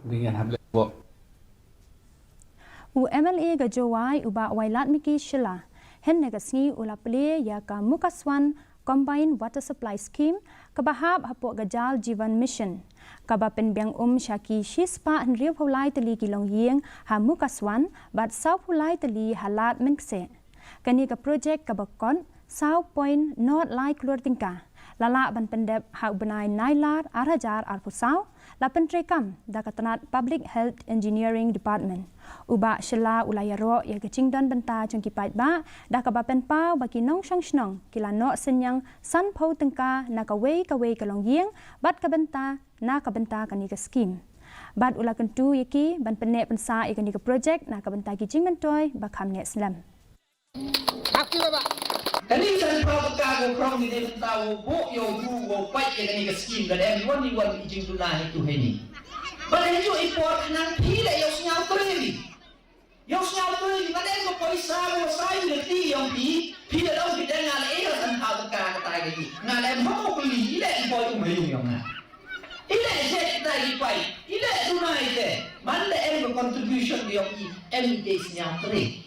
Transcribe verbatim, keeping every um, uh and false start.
Ding yan hap leh bok. U M L A ka Jowai u Bah Wailadmiki Shylla hynne ka sngi u la plie ïa ka Mukaswan Combined Water Supply Scheme kaba hap hapoh ka Jal Jeevan Mission, kaba pynbiang um sha ki shispah hynriewphew lai tylli ki longïing ha Mukaswan bad sawphew lai tylli ha Lad Mynkseh. Kane ka projek kaba kot saw point nod lai klur tyngka la lah ban pyndep ha u bnai Nailar ar hajar arphew saw, la pyntreikam da ka tnat Public Health Engineering Department. U Bah Shylla u la ïaroh ïa ka jingdon bynta jong ki paidbah da kaba pynpaw ba ki nongshong shnong ki la noh synñiang sanphew tyngka na kawei kawei ka longïing bad ka bynta na ka bynta kane ka skim. Bad u la kyntu ïa ki ban pynneh pynsah ïa kane ka projek na ka bynta ki jingmyntoi ba kham ngeh slem. Kane ka sanphew tyngka ko krong ni dei bynta wow buh ïa u bru wow pait ïa kane ka skim, ka dei wan ni wan i jingduna hi tu hi ni. Ba dei ju i por nang phi leh ïa u sñiaw trei ni. Ïa u sñiaw trei ni, ka dei ko poisa ko sa ïa u leh ti ïa u phi, phi leh dau phi dei nga leh ïa sanphew tyngka ka tai ka ni. Nga leh mo ko li i leh i boi u ma yung ïa nga. I leh jet tai i pai, i leh duna i te. Man leh em ko contribution ïa u i em i dei sñiaw trei.